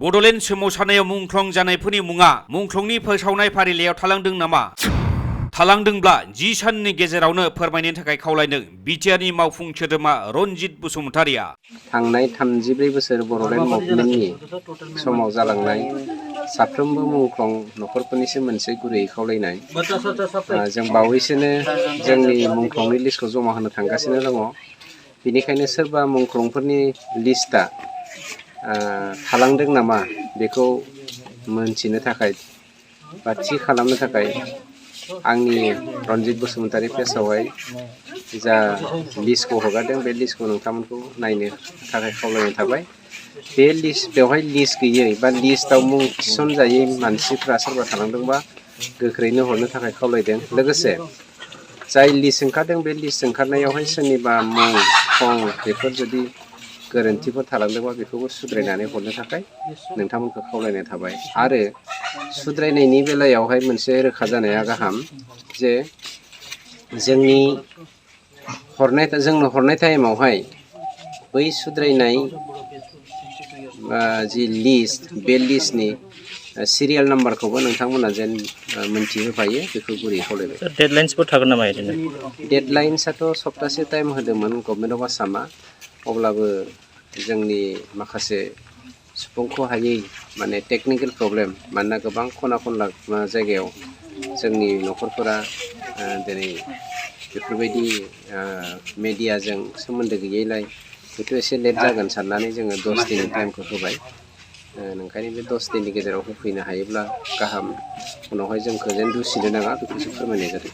बड'लेण्ड सोमावसारनायाव मुंख्लं जानायफोरनि मुङा मुंख्लंनि फोसावनाय फारिलाइयाव थालांदों नामा? थालांदोंब्ला 10 साननि गेजेरावनो फोरमायनो थाखाय खावलायदों बिटिआरनि मावफुं सोद्रोमा रनजित बसुमतारिया। थांनाय 34 बोसोर बड'लेण्ड मुभमेन्टनि समाव जालांनाय साफ्रोमबो मुंख्लं न'खरफोरनिसिम मोनसे गुरैयै खावलायनाय। जों बावैसोनो जोंनि मुंख्लंनि लिस्टखौ जमा होनो थांगासिनो दङ। बेनिखायनो सोरबा मुंख्लंफोरनि लिस्टआ थालांदों नामा बेखौ मोनथिनो थाखाय बा थि खालामनो थाखाय आंनि रनजित बसुमतारी पेजआवहाय जा लिस्टखौ हगारदों बे लिस्टखौ नोंथांमोनखौ नायनो थाखाय खावलायनाय थाबाय। बे लिस्ट बेवहाय लिस्ट गैयै बा लिस्टआव मुं थिसनजायै मानसिफ्रा सोरबा थालांदोंबा गोख्रैनो हरनो थाखाय खावलायदों। लोगोसे जाय लिस्ट ओंखारदों बे लिस्ट ओंखारनायावहाय सोरनिबा मुं थं बेफोर जुदि गोरोन्थिफोर थालांदोंबा बेखौबो सुद्रायनानै हरनो थाखाय नोंथांमोनखौ खावलायनाय थाबाय। आरो सुद्रायनायनि बेलायावहाय मोनसे रोखा जानाया गाहाम जे जोंनो हरनाय टाइमावहाय बै सुद्रायनाय जि लिस्ट बे लिस्टनि सिरियाल नाम्बारखौबो नोंथांमोना जेन मोनथिहोफायो बेखौ गुरै खावलायबाय। डेडलाइन्सफोर थागोन नामा बिदिनो? डेडलाइन्सआथ' सप्तासे टाइम होदोंमोन गभर्नमेन्ट अफ आसामा। अब्लाबो जोंनि माखासे सुफुंखौ हायै माने टेकनिकेल प्रब्लेम, मानोना गोबां खना खनला जायगायाव जोंनि न'खरफोरा दिनै बेफोरबायदि मेडियाजों सोमोन्दो गैयैलाय बेथ' एसे लेट जागोन साननानै जोङो 10 दिननि टाइमखौ होबाय। ओंखायनो बे 10 दिननि गेजेराव होफैनो हायोब्ला गाहाम। उनावहाय जोंखौ जेन दुसिनो नाङा बेखौसो फोरमायनाय जादों।